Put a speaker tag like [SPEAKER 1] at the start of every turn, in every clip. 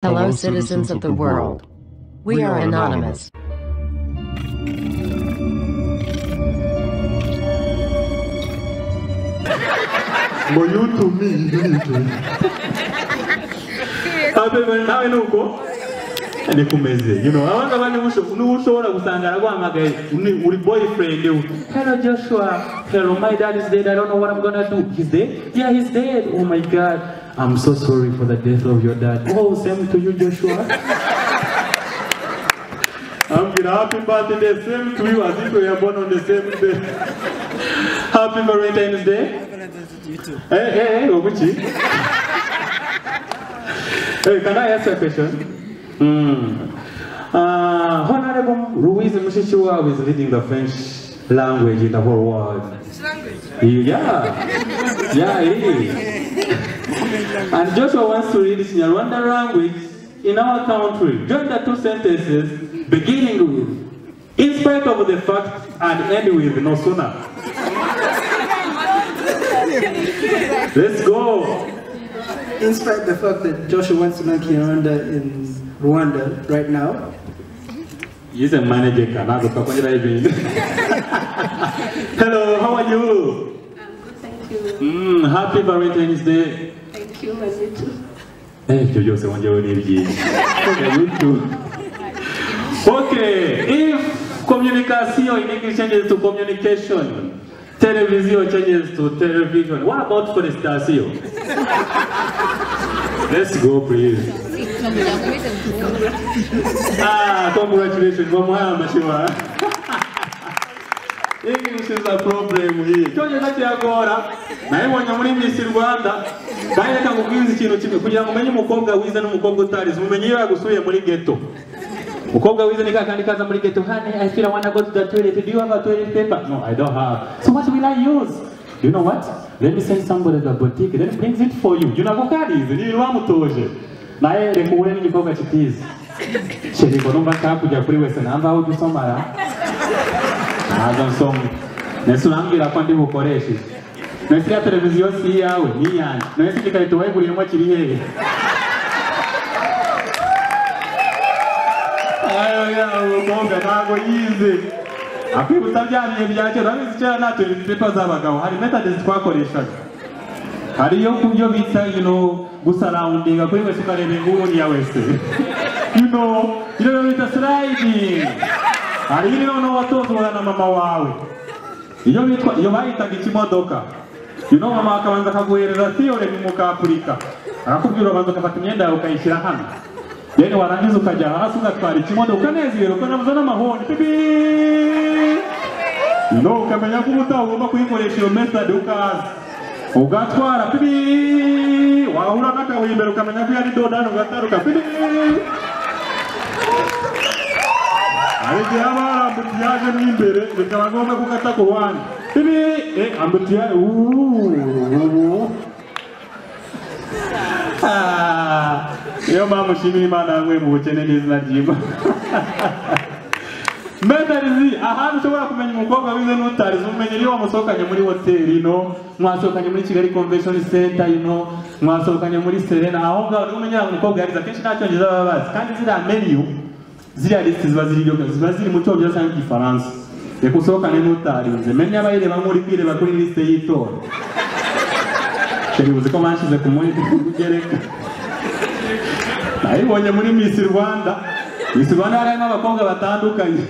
[SPEAKER 1] Hello, citizens of the world. We are anonymous.
[SPEAKER 2] But you to me, you to me. Happy nawe nuko nikumeze, you know, abanga bane nushobora gusanga araguhamagaye uri boyfriend. Hello Joshua, hello, my dad is dead, I don't know what I'm gonna do. He's dead? Yeah, he's dead. Oh my God, I'm so sorry for the death of your dad. Oh, same to you, Joshua. I'm gonna happy birthday, same to you, as if we are born on the same day. Happy Valentine's Day. Hey, hey, hey, Obuchi. Hey, can I ask you a question? Honorable Louise Mushikiwabo is leading the French language in the whole world.
[SPEAKER 3] French language?
[SPEAKER 2] Yeah. Yeah, it is. And Joshua wants to read Kinyarwanda language in our country. Join the two sentences beginning with, in spite of the fact, and end with no sooner. Let's go.
[SPEAKER 3] In spite of the fact that Joshua wants to learn Kinyarwanda in Rwanda right now.
[SPEAKER 2] He's a manager. Hello, how are you?
[SPEAKER 4] I'm good, thank you.
[SPEAKER 2] Happy Valentine's Day.
[SPEAKER 4] Thank you, and you too.
[SPEAKER 2] Thank you, you too. Okay, if communication in English changes to communication, television changes to television, what about forestation? Let's go, please. Ah, congratulations. English is a problem here. Icyongereza kiragora. Nabibonye muri Miss Rwanda. Kandi reka nkubwize ikintu kimwe kugira ngo umenye umukobwa wize n'umukobwa utarize, umenye iyo yagusuye muri ghetto. Umukobwa wize ni kakandi kaza muri ghetto. Honey, I feel I wanna go to the toilet. Do you have a toilet paper? No, I don't have. So what will I use? You know what? Let me send somebody to the boutique. Then brings it for you. You know karize ni bamutoje. Naye reka uhure n'igikobwa kitize. Chérie, ngo numva nshaka kujya kuri wese namba aho dusomara. Ntazo nsoma. Nese urambwira ko ndi bukoreshe. Nese ya televiziyo si iyawe, ni iyanjye. Nese igikarito wayiguriyemo kiri hehe? Ayo ya umukobwa ntabwo yize. Akwibutsa bya bihe bya kera, urabizi kera nta toilet paper z'abagabo, hari methods twakoreshaga. Hari iyo kubyo bita, you know, gusurroundinga kuri wese ukareba inguni ya wese. You know, iyo bita sliding. Hari iri noneho watozwaga na mama wawe. Iyo bitwa, iyo bayitaga ikimodoka. You know, mama akabanza akaguhereza theory mukapurika. Akakubwira ubanza ugafata imyenda yawe ukayishyira hano. Then warangiza ukajya hasi ugatwara ikimodoka ukanezerwa ukanavuza n'amahoni. Pipi! You know, ukamenya ko ubutaha ugomba kuyikoresha iyo method ukaza. Ugatwara pipi! Wahura n'akabuye imbere ukamenya ko yari dodani ugataruka pipi! Hari igihe haba hari ambutiyaje mo imbere bikaba ngombwa ko ukata ku ruhande. Pipi! Ambutiyaje uuuu. Niyo mpamvu nshimira Imana hamwe mu bukene n'izina ry'Imana. Metarizi, ahantu ushobora kumenya umukobwa wize n'utarize, umenye iyo wamusohokanye muri hoteli, no mwasohokanye muri Kigali Convention Center, you know, mwasohokanye muri Serena, aho ngaho niho umenya umukobwa yarize. Akenshi nta cyongereza baba bazi, kandi ziriya menu, ziriya list ziba ziri mu cyongereza cyangwa igifaransa. Reka usohokane n'utarize, menya abayireba nk'uri kwireba kuri liste y'itora. Uzi ko banshyize ku mugereka. Nayibonye muri Miss Rwanda. Miss Rwanda harimo abakobwa batandukanye.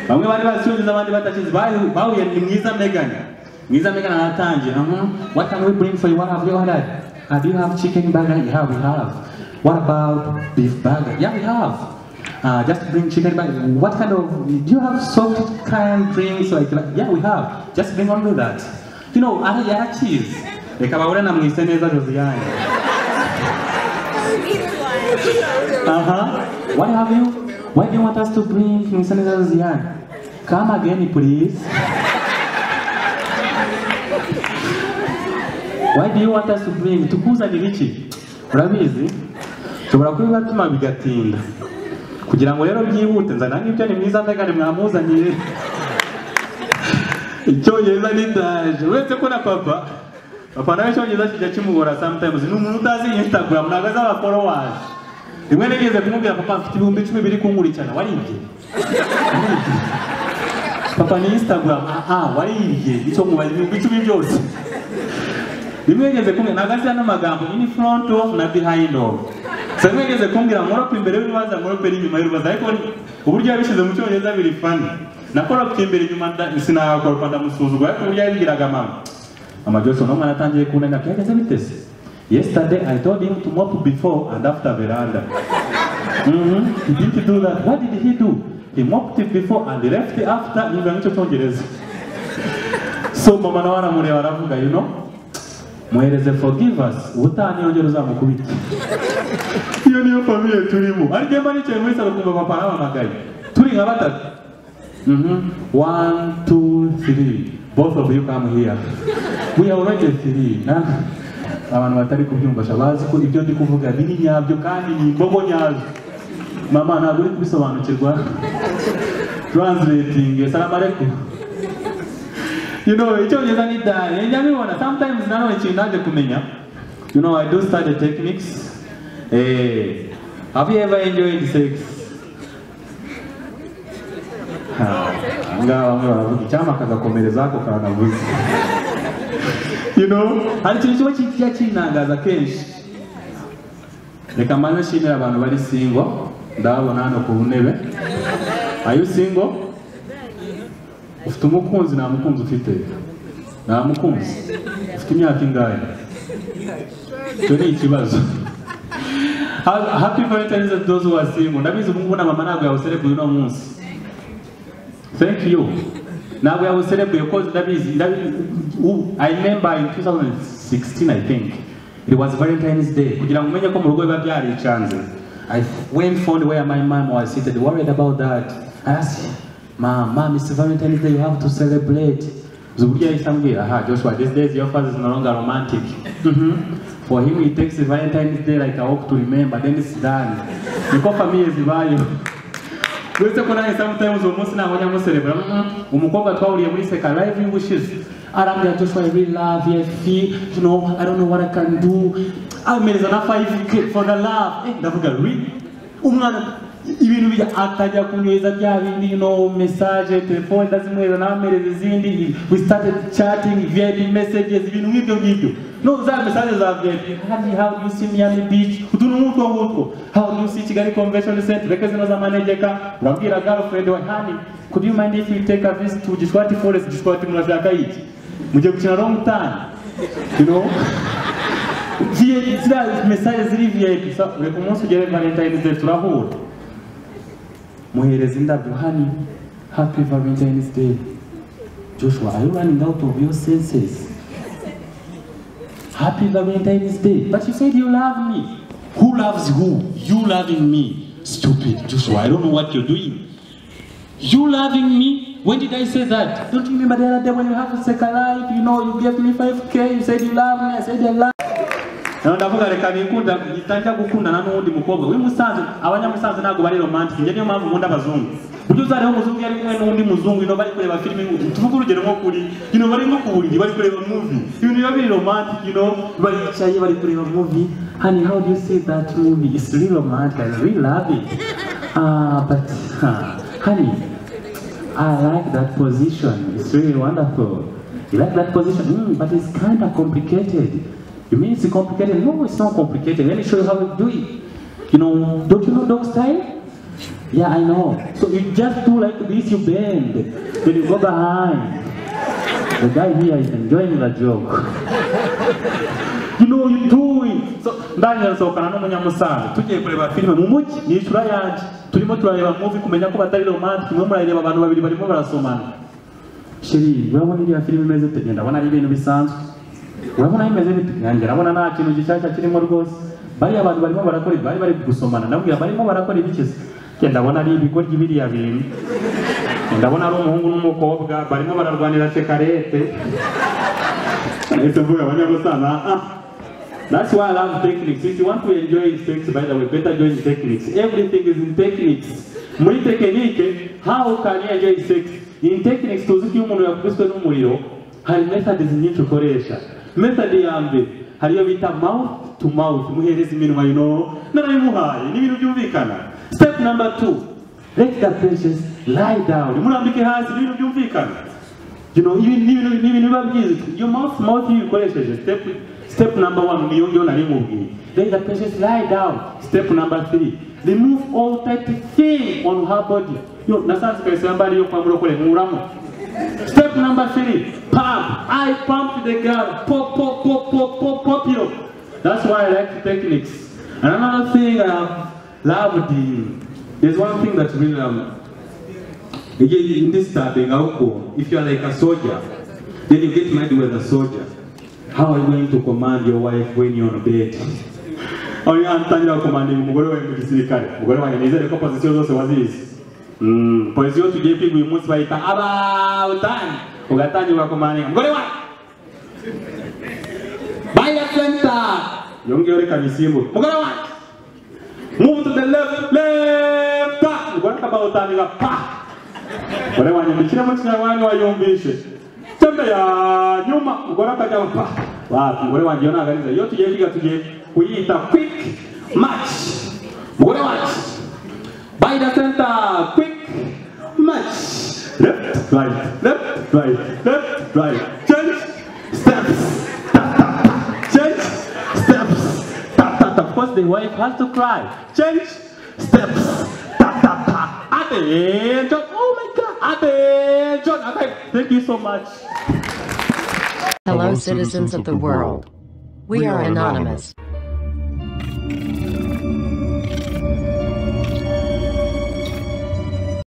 [SPEAKER 2] Bamwe bari bazi icyongereza abandi batakizi. Bahuye ni Mwiza Megan. Mwiza Megan aratangiye. What can we bring for you? What have you ordered? Do you have chicken burger? Yeah, we have. What about beef burger? Yeah, we have. Just bring chicken burger. What kind of, do you have soft kind drinks? Like, yeah, we have. Just bring only that. You know, yarakizi. Reka bahure na Mwiseneza Josiane. What have you? Why do you want us to bring Mwiseneza Josiane? Come again, please. Why do you want us to bring? Tukuzanira iki? Urabizi? Nshobora kubibatuma bigatinda. Kugira ngo rero byihute nzana n'ibyo ni Mwiza Megan mwamuzaniye. Icyongereza ni daje. Uretse ko na papa Papa nawe icyongereza kijya kimugora sometimes. Ni umuntu utazi Instagram, ntabwo azi aba followers. Rimwe nigeze kumubwira papa mfite 10,000 biri kunkurikirana, waribye? Papa ni Instagram, waribye, icyo mubaye 10,000 byose. Rimwe nigeze kumbwira nagazi n'amagambo in front of na behind of. So rimwe nigeze kumbwira nkorope imbere y'urubaza nkorope n'inyuma y'urubaza, ariko uburyo yabishyize mu cyongereza biri funny. Nakoropye imbere inyuma sinakoropa ndamusuzugura, ariko uburyo yabibwiraga mama. Mama Joshua no mwana atangiye kunena byageze bitese. Yesterday I told him to mop before and after veranda. He didn't do that. What did he do? He mopped it before and left it after. Niba nicyo cyongereza. So mama nawe aramureba aravuga, you know, muhereze forgive us, ubutaha niyongera uzamukubita. Iyo niyo famille turimo. Ariko mba nicaye muri salo kumva papa arampamagaye. Turi nka batatu. 1, 2, 3. Both of you come here. We are already 3. Abantu batari kubyumva bazi ko ibyo ndi kuvuga biri nyabyo kandi ni imbogo nyazo. Mama ntabwo uri kubisobanukirwa. Translating, salamu alaikum. You know, icyongereza ni dani. Njya mbibona sometimes nanone ikintu naje kumenya. You know, I do study techniques. Have you ever enjoyed sex? Ngaha bamwe baravuga icyampa kagakomereza ako kanavuze. You know, hari ikintu kiba kijya kinangaza kenshi. Reka mbanze nshimire abantu bari single, ndababona hano ku ntebe. Are you single? Ufite umukunzi? Nta mukunzi ufite? Nta mukunzi. Ufite imyaka ingahe? Icyo ni ikibazo. Happy Valentine's to those who are single. Ndabizi ubu ngubu na mama ntabwo yawuserebuye uno munsi. Thank you. Ntabwo yawuserebuye because ndabizi. I remember in 2016, I think, it was Valentine's Day. Kugira ngo umenye ko mu rugo biba byaricanze. I went found where my mom was seated, worried about that. I asked, Mom, it's Valentine's Day, you have to celebrate. Uburyo yahise ambwira, aha, Joshua, these days your father is no longer romantic. For him, he takes Valentine's Day like a walk to remember, then it's done. Niko famille zibayo. Uretse ko nanjye sometimes uwo munsi ntabwo njya muserebura. Umukobwa twahuriye muri Seka live y'ubushize arambwira, Joshua, I really love you, I feel, you know, I don't know what I can do. Amereza na 5K for the love. Ndavuga, really? Umwana ibintu bijya atajya kunyweza bya bindi, you know, message, telefone ndazimweza namereza izindi. We started chatting, VIP messages, ibintu nk'ibyo ngibyo. No, za message za VIP, how do you see Miami Beach? Utuntu nk'utwo ngutwo. How do you see Kigali Convention Center? Reka zino z'amanegeka. Urabwira girlfriend wa, honey, could you mind if we take a visit to Gishwati Forest? Gishwati murashaka iki? Mujye gukina wrong turn. You know? Ziriya message ziri VIP. So, reka umunsi ugere Valentine's Day turahura. Muhereza indabyo, honey, happy Valentine's Day. Joshua, are you running out of your senses? Happy Valentine's Day. But you said you love me. Who loves who? You loving me. Stupid, Joshua, I don't know what you're doing. You loving me? When did I say that? Don't you remember the other day when you have a second life, you know, you gave me 5K, you said you love me, I said I love you. Ndavuga reka nikunda ngitangira gukundana n'undi mukobwa w'imusanze. Abanyamusanze ntabwo bari romantic, njye niyo mpamvu nkunda abazungu. Buryo uzareba umuzungu yari kumwe n'undi muzungu, ino bari kureba filime, tuvuge urugero nko kuri, you know, bari nko ku buriri bari kureba movie, ibintu biba biri romantic, you know, baricaye bari kureba movie. Honey, how do you see that movie? It's really romantic, I really love it. But honey, I like that position, it's really wonderful. You like that position? But it's kind of complicated. You mean it's complicated? No, it's not complicated. Let me show you how to do it. You know, don't you know dog style? Yeah, I know. So you just do like this, you bend. Then you go behind. The guy here is enjoying the joke. You know, you do it. So, ndangije nsohokana n'umunyamusanze. Tugiye kureba filime mu mujyi, nishyura yanjye. Turimo turareba movie kumenya ko batari romantic, mwe murareba abantu babiri barimo barasomana. Sheri, urabona iriya filime imeze ute? Ndabona ari ibintu bisanzwe. Urabona bimeze bite? Nanjye ndabona nta kintu gishyashya kirimo rwose. Bariya abantu barimo barakora, bari bari gusomana. Ndabwira barimo barakora ibikize. Ndabona ari ibigoryi biriya bintu. Ndabona ari umuhungu n'umukobwa barimo bararwanira shekarete. Nahise mvuga abanyamusanze, That's why I love techniques. If you want to enjoy sex, by the way, better join techniques. Everything is in techniques. Muri technique, how can you enjoy sex? In techniques, tuzi ko iyo umuntu yakubiswe n'umuriro, hari methods nyinshi ukoresha. Method ya mbere, hari iyo bita mouth to mouth. Muhereza iminwa, you know. Narabimuhaye, ni ibintu byumvikana. Step number 2, let the princess lie down. Murambike hasi, ni ibintu byumvikana. You know, ni ibintu biba byiza. Your mouth to mouth iyo uyikoresheje. Step number 1 niyo ngiyo nari nkubwiye. Let the princess lie down. Step number 3, remove all tight thing on her body. Yo, nasanze kahise yambara iyo kwa murokore nkuramo. Step number 3, pump. I pump the girl. Pop, pop, pop, pop, pop, pop, you know. That's why I like the techniques. And another thing I have loved, there's one thing that really, in this starting, if you are like a soldier, then you get married with a soldier. How are you going to command your wife when you're on bed? Aho commanding umugore wawe mu gisirikare. Umugore wanjye nizere ko position zose wazizi. Position tugiye kwiga uyu munsi bayita about time. Ugatangira ugakomandinga umugore wawe. By the center. Yongeyeho reka nyisimbuke. Umugore wanjye. Move to the left, left. Umugore about time pa. Umugore wanjye mbishyire mu kinyarwanda wayumvishe. Tembe ya nyuma umugore akajya pa. Wapi umugore wanjye yo ntabwo ari iyo tugiye kwiga tugiye kuyita quick match. Umugore wanjye. By the center, quick match. Left, right, left, right, left, right. Change steps. Ta ta ta. Change steps. Ta ta ta. Of course, the wife has to cry. Change steps. Ta ta ta. Attention. Oh my God. Attention. Okay. Thank you so much.
[SPEAKER 1] Hello, citizens of the world. We are anonymous.